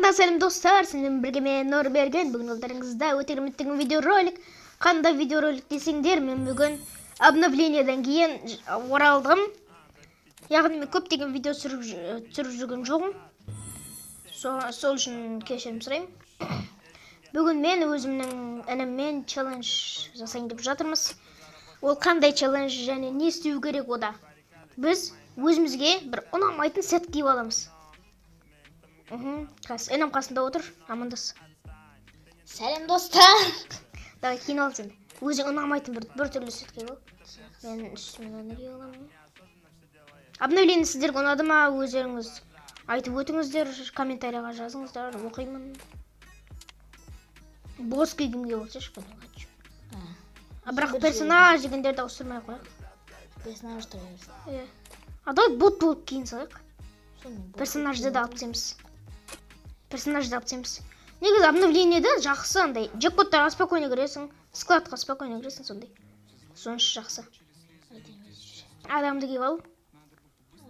Барлықтарыңызға сәлем, достар! Сіздермен бірге мен, Нұрберген. Бүгін алдарыңызда өте керемет видеоролик. Қандай видеоролик десеңдер, мен бүгін обновлениеден кейін оралдым. Яғни мен көптеген видео түсіріп жүрген жоқпын. Сол үшін кешірім сұраймын. Бүгін мен өзімнің ініммен челлендж жасайын деп жатырмыз. Ол қандай челлендж және не істеу керек ода? Біз өзімізге бір ұнамайтын сет киіп аламыз. Қазір інім қасында отыр, амандас. Сәлем, достар. Давай, киініп ал сен. Өзің ұнамайтын бір түрлі сет киіп ал. Мен үстіме мынаны киіп аламын. Обновление сіздерге ұнады ма? Өздеріңіз айтып өтіңіздер, комментарийға жазыңыздар, оқимын. Бос кигім келіп отырса, ешқандай хочу. А бірақ персонаж дегендерді ауыстырмай ақ қояйық. Персонаж тұра берсін. Иә. А давай бот болып киін салайық. Сонымен бот. Персонажды да алып тастаймыз. Персонажды алып тастаймыз. Негізі обновлениеде жақсы андай. Джекпоттарға спокойно кіресің, складқа спокойно кіресің сондай. Сонысы жақсы. Әдемі жүр. Адамды киіп ал.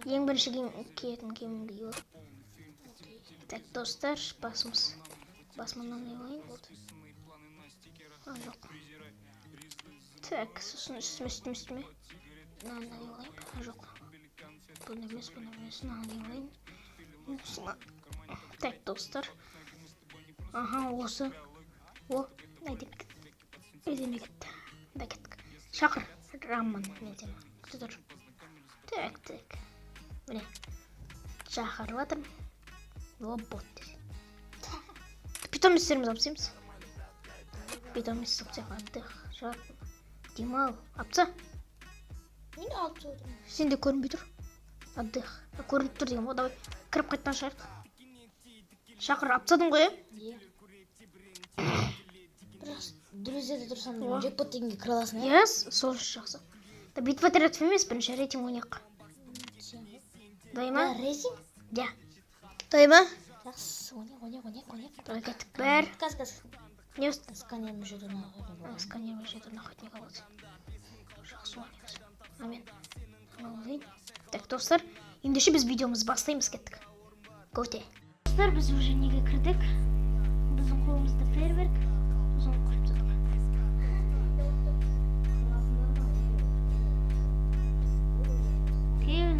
Ең бірінші киетін киімімді киіп ал. Так, достар, басымыз. Басымнан киіп алайын. А, жоқ. Так, сосын үстіме, үстіме, үстіме. Мынаны киіп алайын ба? А, жоқ. Бұны емес, бұны емес, мынаны киіп алайын. Осыны. Так, достар. Аха, осы. О, әдемі кетті. Әдемі кетті. Да, кеттік. Шақыр. Рамман, мен сені. Күте тұр. Так, так. Міне. Шақырып жатырмын. О, бот десе. Питомецтерімізді алып тастаймыз. Питомец алып тастайық. Отдых. Жат. Демал. Алып таста. Мен алып тастап отырмын. Сенде көрінбей тұр. Отдых. Көрініп тұр деген ғой. Давай кіріп қайтадан шығайық. Шақыр, алып тастадың ғой, иә? Иә. Бірақ друзьяда тұрсам, О. джекпот дегенге кіре аласың, иә? Иә, сол үшін жақсы. Да, битва отрядов емес, бірінші рейтинг ойнайық. Давай ма? Да, рейтинг? Иә. Давай ма? Жақсы, ойнайық, ойнайық, ойнайық, ойнайық. Давай, кеттік. Бір. Қазір, қазір. Не өсті? Сканерім жеті А, сканер жеті находник алады. Жақсы ғой негізі. А мен алайын. Так, достар, ендеше біз видеомызды бастаймыз, кеттік. Готе. Достар, біз уже неге кірдік? Біздің қолымызда фейерверк. Сосын құрып тастадық. Кел.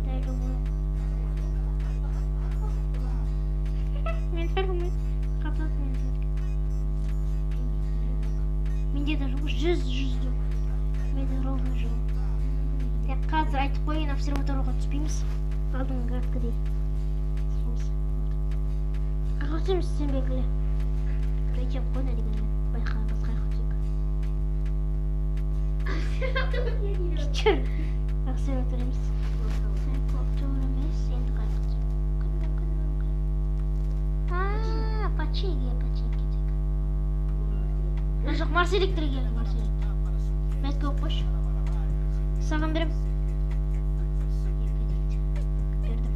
Дәл ғой. Мен фейерверк қатады мен фейерверк. Менде де жоқ, жүз жоқ. Менде ровно жоқ. Так, қазір айтып қояйын, обсерваторияға түспейміз. Алдыңғы каткідей. Түспейміз. Қайда түсеміз, сен белгілі. Рейтинг қой дегенмен. Байқа, басқа жаққа түсейік. Жүр. Обсерватория емес. Обсерватория емес, енді қайда түсеміз? Күн, күн, күн. А, Пачеге, Пачеге кетейік. А, жоқ, Марс электрге кел, Марс электр. Мәтке қойып қойшы. Саған берем. Бердім.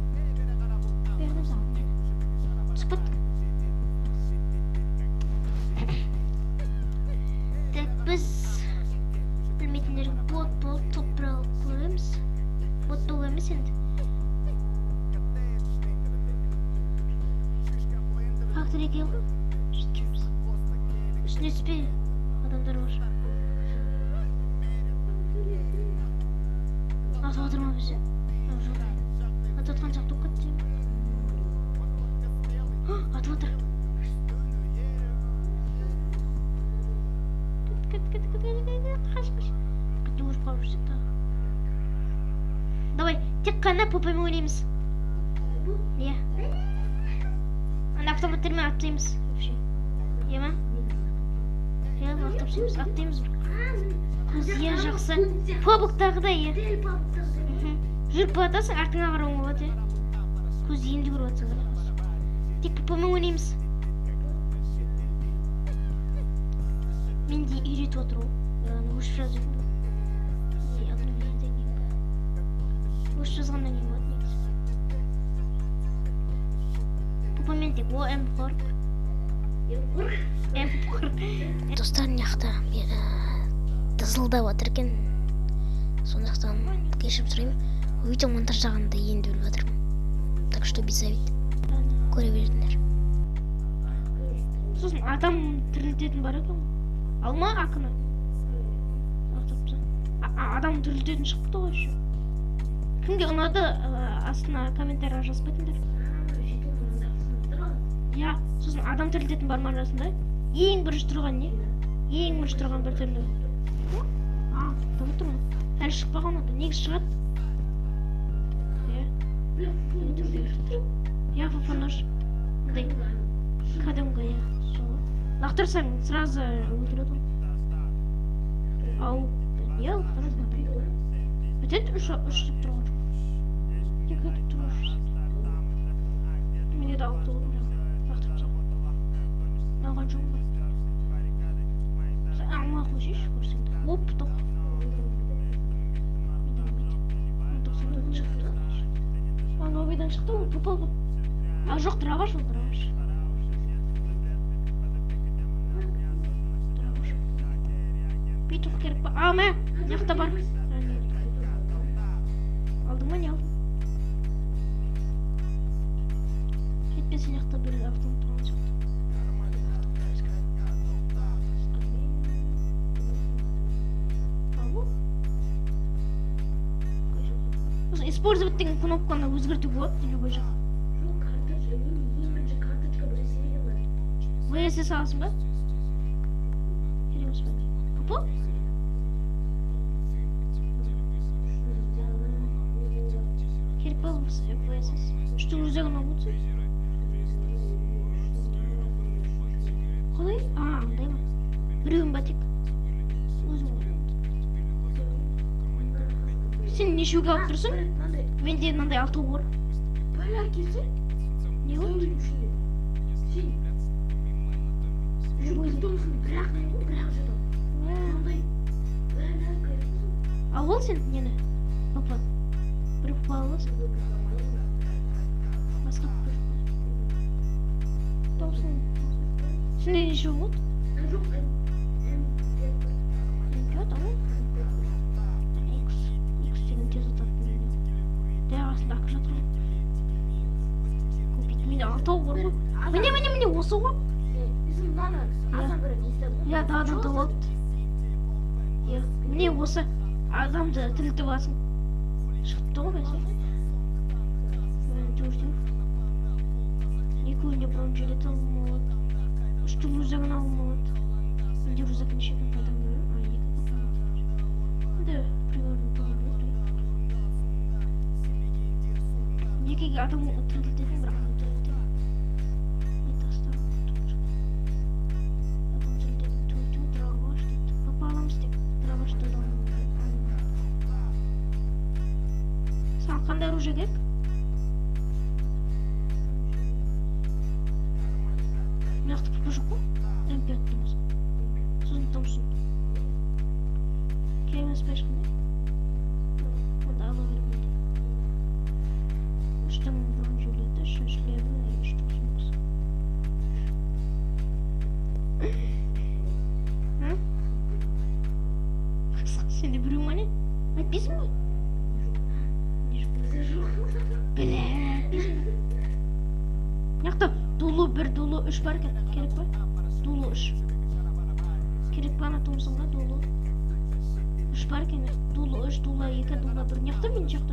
Бердім саған. Түсіп кеттік. Так, біз білмейтіндер бот болып топ бір алып көреміз. Бот болып емес енді. Фактор екен ғой. Жеткенбіз. Үстіне түспе. Адамдар бар. Атып жатыр ма бізді? Жоқ. Атып жатқан сияқты болып кетті. Атып жатыр. Кет, кет, кет, кет, кет, кет, қаш, қаш. Қайтып өліп қалып жүрсек тағы. Давай, тек қана ПП-мен ойнаймыз. Иә. Ана автоматтермен аттаймыз вообще. Иә ма? Иә, атып тастаймыз, аттаймыз. Көз, иә, жақсы. Пабықтағыдай, иә. Жүріп бара жатасың, артыңа қарауыңа болады, иә. Көз енді көріп жатсың, міне қазір. Тек ПП-мен ойнаймыз. Мен де үйретіп отыр ол. Мен аны өшіп жазып едім ғой. Е, обновлениеден кейін ба? Өшіп жазғаннан кейін болады негізі. ПП-мен тек о, М қырық. М қырық. Достар, мына жақта дызылдап жатыр екен. Сондықтан кешірім сұраймын. Видео монтаждағанды енді біліп жатырмын. Так что без обид. Көре беріңдер. Сосын адам тірілтетін бар екен ғой. Алма акыны. Адам тірілтетін шықты ғой еще. Кімге ұнады, астына комментарий жазып кетіңдер. Иә, сосын адам тірілтетін бар ма арасында? Ең бірінші тұрған не? Ең бірінші тұрған бір түрлі. А, тауып тұрмын. Әлі шықпаған онда. Негізі шығады. Иә. Иә, фафанош. Мындай. Кәдімгі, иә. Сол. Лақтырсаң, сразу өлтіреді ғой. Ау, не лақтырасың? Бітеді, үш деп тұр ғой. Екі деп тұр ғой. Менде де алты болды. Лақтырып тастадым. Алған жоқпын ба? Сен алмай қойсайшы, көрсең де. Оп, тоқ. Шықты. А, новыйдан шықты, ол попал ғой. А, жоқ, дробаш ол, дробаш. Дробаш. Петух керек па? А, мә, мына жақта бар. Алдың ба, не алдың? Жетпесе мына жақта бір автомат тұрған сияқты. Алу? Сосын использовать деген кнопканы өзгертуге болады любой жаққа. ВСС аласың ба? Керек емес па? Папа? Керек па ВСС? Үштің рюкзагын алып отырсың? Қалай? А, андай ма? Біреуін ба тек? Өзің ғой. Сен нешеуге алып тұрсың? Менде мынандай алтау бар. Бля, келсе? Не болды? Сен бірақ не ғой, бірақ жатады. Мынандай. Ал ол сен нені? Папа. Бір папа аласың? Басқа папа жоқ. Томсон. Сенде нешеу болды? Жоқ, М5 ал. X. X деген тез ататын не? Дәл қасында ак жатыр ғой. Купить. Менде алтау бар ғой. Міне, міне, міне, осы ғой. Иә, да, адам тауып алыпты. Иә, міне осы адамды тірілтіп аласың. Шығыпты ғой бәсе. Төртеу. Екеуінде бронежилет алуға болады. Үштің рюкзагын алуға болады. Менде рюкзак неше екен қайдан білемін? А, екі екен. Енді примерно тура болады. Екіге адам тірілтетін, бірақ адам тірілтетін. Адам тірілтетін төртеу дробаш дейді. Папа аламыз деп. Дробашты да аламыз. Саған қандай оружие керек? Мына жақта папа жоқ қой? М5 болса. Сосын Томсон. Керек емес па ешқандай? Онда ала беремін енді. Үштің бронежилеті, үшінші шлемі, үш тоқсан тоғыз. А? Сенде біреу ма не? Айтпайсың ба? Не жоқ. Бля, айтпайсың ба? Мына жақта дулу бір, дулу үш бар екен. Керек па? Дулу үш. Керек па ана Томсонға дулу үш бар екен. Дулу үш, дулу екі, дулу бір. Мына жақта мен жақта.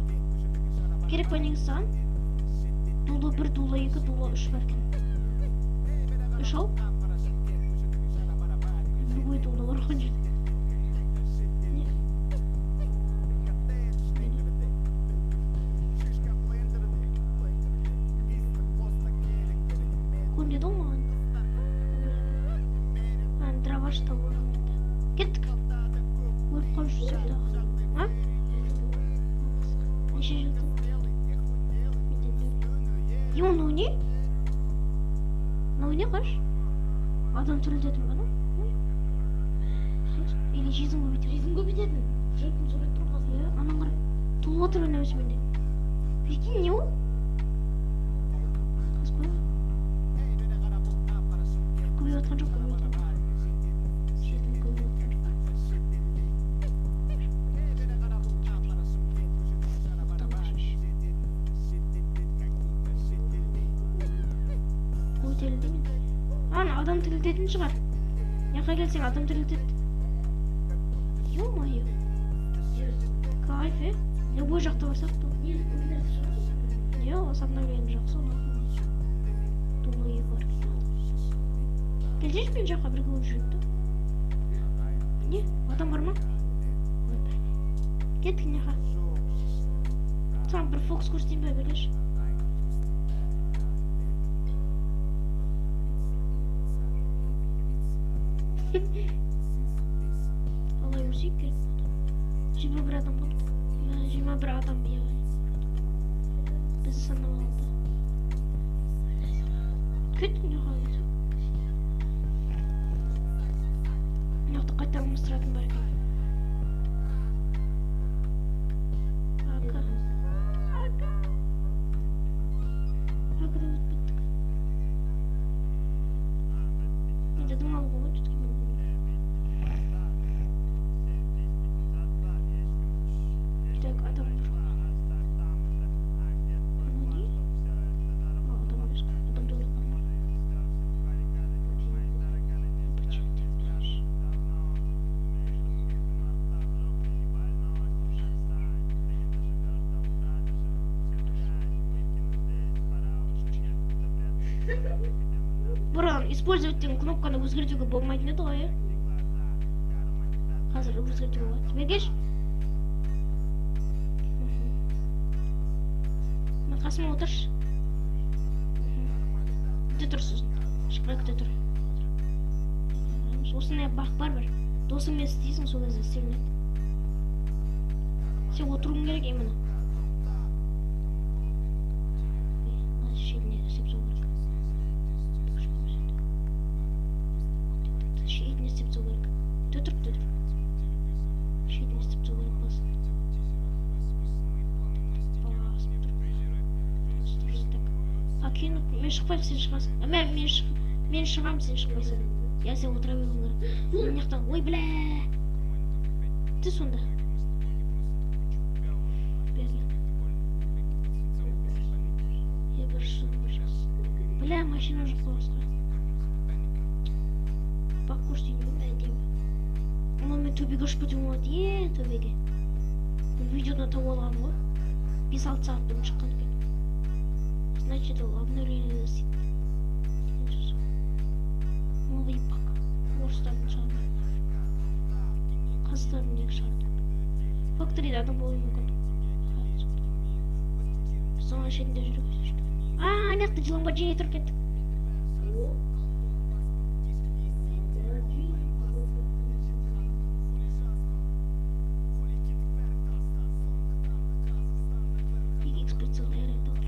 Керек па негізі саған? Дулу бір, дулу екі, дулу үш бар екен. Үш ал. Любой дулу бар ғой жерде. Не? Көрінеді ғой маған. А, дробаш тауып алған енді. Кеттік. Өліп қалып жүрсек тағы. А? Неше жеті? Менде нөл. Е, мынау не? Мынау не, қаш? Адам тірілтетін ба, анау? Или жизнь көбейтеді? Жизнь көбейтетін. Жүректің сурет тұр қасында. Иә, анан қара. Толып отыр ана өзі менде. Прикинь, не ол? Қас қой. Көбейіп жатқан жоқ, көбейіп жатқан жоқ. Жизнь көбейіп жатқан жоқ. Оқтан қашыш. Көтерілді мен. Ана адам тірілтетін шығар. Мына жаққа келсең адам тірілтеді. Ё-моё. Кайф, е? Любой жақта барсақ та. Иә, осы обновление жақсы. Думаю, бар. Келсеңші мен жаққа бірге болып жүрейік та. Не? Адам бар ма? Ой, бля. Кеттік мына жаққа. Саған бір фокус көрсетейін бе, бергеш? Алай өсейік керек болды. 21 адам қалыпты. 21 адам, иә. Бізді санап алды. Кеттік мына жаққа кетіп. Мына жақта қайта алмастыратын бар екен. Ака. Ака. Акадан өтіп кеттік. Менде дым алуға болады, өйткені мен Так, адам жоқ. Анау не? А, адам емес қой. Адамды өліп қалған. Почему ты пьешь? Бұрын использовать деген кнопканы өзгертуге болмайтын еді ғой, иә? Қазір өзгертуге болады. Бергеш? Мен қасыма отыршы. Күте тұр сосын. Шықпай күте тұр. Осындай бақ бар бір. Досыңмен істейсің, сол кезде істелінеді. Сен отыруың керек именно. Мына шетіне істеп тастау керек. Шетіне істеп тастау керек. Күте тұр, күте тұр. Шетіне істеп тастау керек басын. Басып тұр. Так. Покинуть. Мен шықпаймын, сен шығасың. Мен шығамын, сен шықпайсың. Я сен отыра беруің керек. Мына жақтан, ой, бля. Ты сонда. Берген. Я бір жыл, бір жыл. Бля, машина жоқ қой басқа. Бақ көрсетейін бе, әдемі. Ана мен төбеге ұшып кетуім болады. Е, төбеге. Бір видеодан тауып алғанмын ғой. 5-6 сағат бұрын шыққан екен. Значит, ол обновление істейді. Деген сөз. Новый пак. Орыстардың шығарды. Қазақтардың неге шығарды? Факторида адам болуы мүмкін. Зона шетінде жүріп. А, ана жақта жылан бар, жеңе тұрып кеттік. Икс прицел жарайды, отыр.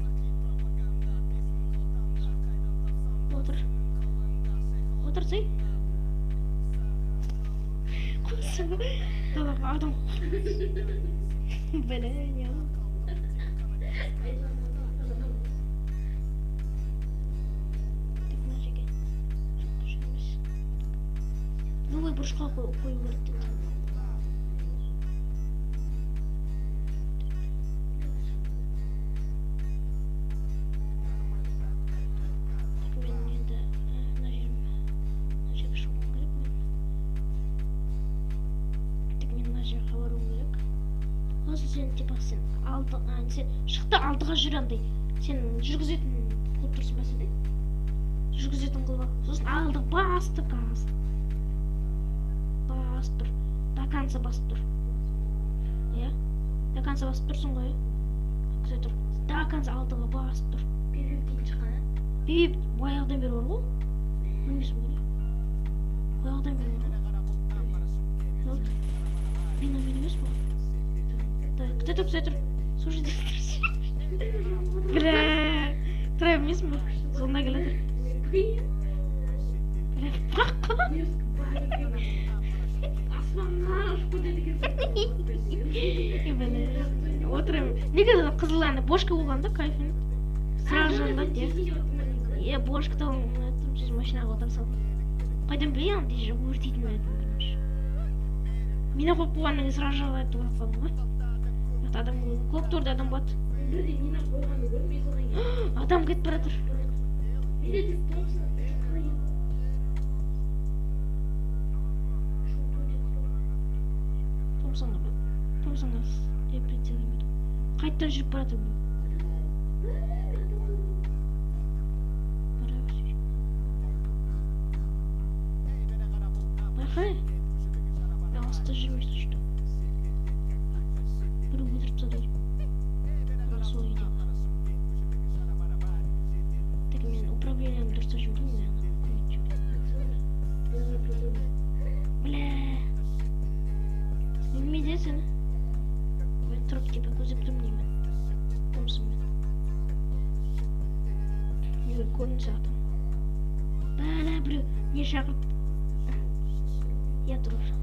Отыр. Отырсай. Қойсаң. Далаға адам. Бля, не. Так, мына жерге. Жоқ, дұрыс емес. Новый бұрышқа қою керек деді. Так, мен енді мына жерім, мына жерге шығуым керек мен. Так, мен мына жерге баруым керек. Сосын сен типа сен алды, сен шықты алдыға жүр андай. Сен жүргізетін қылып тұрсың ба сен? Жүргізетін қылып ал. Сосын алды басты газ. Басып тұр. До конца басып тұр. Иә? До конца басып тұрсың ғой, иә? Күте тұр. До конца алдыға басып тұр. Бейб баяғыдан бері бар ғой. Білмейсің ғой, не? Баяғыдан бері бар ғой. Болды. Мен мен емес пе? Так, күте тұр, күте тұр. Сол жерде тұрсың. Бля, тұра бермейсің ба? Сонда келе тұр. Бля, бірақ қой. Бля, отырамын. Неге қызыл ана бошка болғанда кайфын. Сразу жандайды, иә. Иә, бошка тауып, сосын машинаға отыра салдым. Қайдан білейін, андай же өртейтінін айттым, короче. Мені қойып қойғаннан кейін сразу жандайды деп ойлап қалдым ғой. Мына жақта адам көп торда адам болады. Адам кетіп бара жатыр. Томсонға ба? Томсонға я прицел. Қайтадан жүріп бара жатыр бұл. Бара бер. Байқай. Алыста жүрмесін, что. Біреу өлтіріп тастады ғой. Ана сол үйде. Так, мен управлениемді дұрыстап жіберейін, мен ана көмекші. Бля. Өлмейді сені. Мен тұрып типа көздеп тұрмын деймін. Томсонмен. Неге көрінсе адам. Бля, біреу не шақырды. Я тұрып шақырды.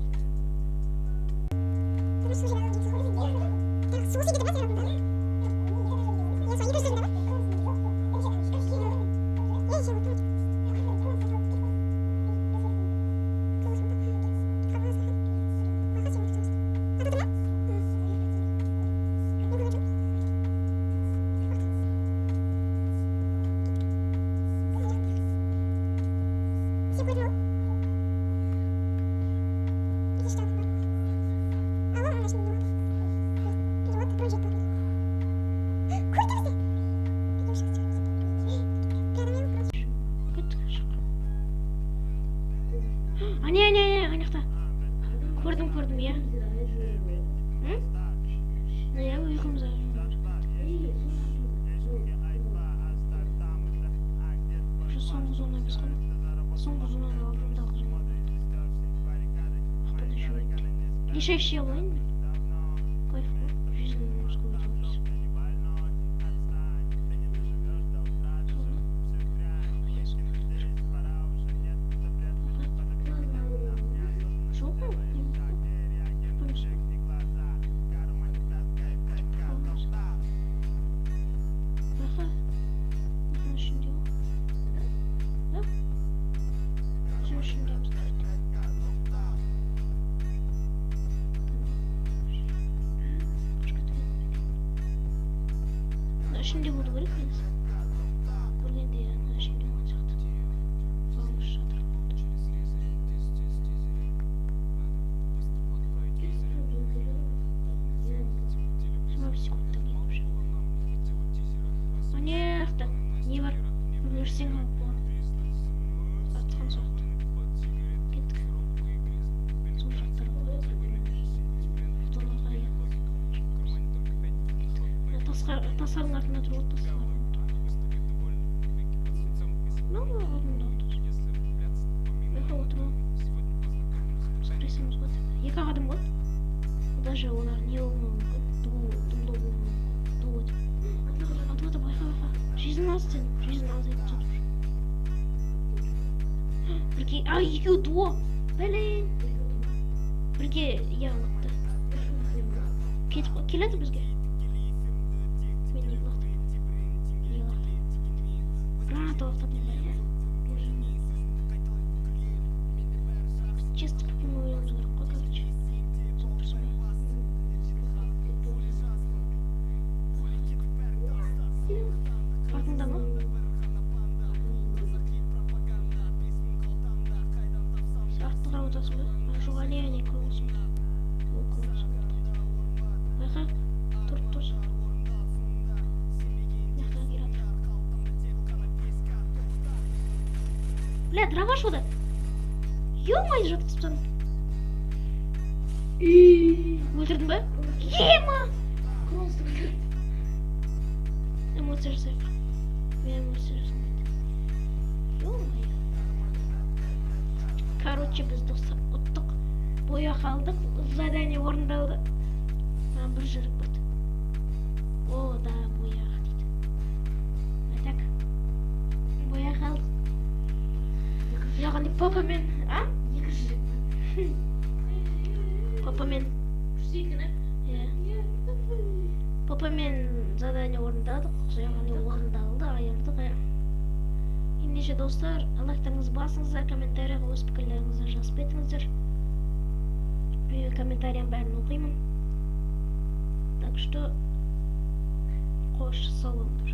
Кеттік, шық. Ане, ане, ане, ана жақта. Көрдім, көрдім, иә. М? Иә, ұйқымыз. Уже соңғы зона емес қой. Соңғы зонаның алдындағы зона. Ақпан еще өтті. Неше іше алайын мен? Кайф қой. Жизнь көбейте аламыз. Зона. А, иә, зона. Жоқ, ол не емес қой. Типа қаламыз. Байқа. Осының ішінде ғой. Да? Осының ішіндеміз. Қашып кеткен. Мына ішінде болу керек негізі. Көргенде ана ішінде болған сияқты. Баламыз жатыр. 25 секундтан кейін уже. Ане жақта не бар? Өлсең қалып болған. Атқан сияқты. Кеттік. Сол жақтарға барайық. Зонаға, иә. Кеттік. Мына тастардың артында тұр ғой, тастардың артында. Мынау алдында отыр. Байқа, отырма. Скресіміз ғой. Екі ақ адам ғой. Даже олар не болуы мүмкін? Дуо болуы мүмкін. Дуо деп. Атып жатыр, байқа, байқа. Жизнь аз сенің, жизнь азайып жатыр уже. Бірге, а, екеуі дуо. Блин. Бірге, иә, ұтты. Кетіп келеді бізге. Мен не лақтырдым? Не лақтырдым? Граната лақтырдым ба, иә? Чисто спокойно ойлауымыз керек қой, короче. Сол дұрыс па? Артында ма? Сен артты қарап отырасың ба? А, жоқ, әне, әне, көрінсің. Ол көрінсің. Байқа, тұрып тұрсың. Мына жақтан келе жатыр. Бля, дробаш ода. Ё-моё, жатқызып тастадым. Өлтірдің ба? Ема! Эмоция жасайық. Мен эмоция жасамайды. Ё-моё. Короче, біз, достар, ұттық. Боя қалдық. Задание орындалды. Маған бір жүрек болды. О, да, бояқ дейді. А так. Боя қалдық. Яғни папамен, а? Екі жүрек. Папамен, иә. Папамен задание орындадық, яғни орындалды, айырдық, иә. Ендеше, достар, лайктарыңызды басыңыздар, комментарийға өз пікірлеріңізді жазып кетіңіздер. Мен комментарийдің бәрін оқимын. Так что қош, сау болыңдар.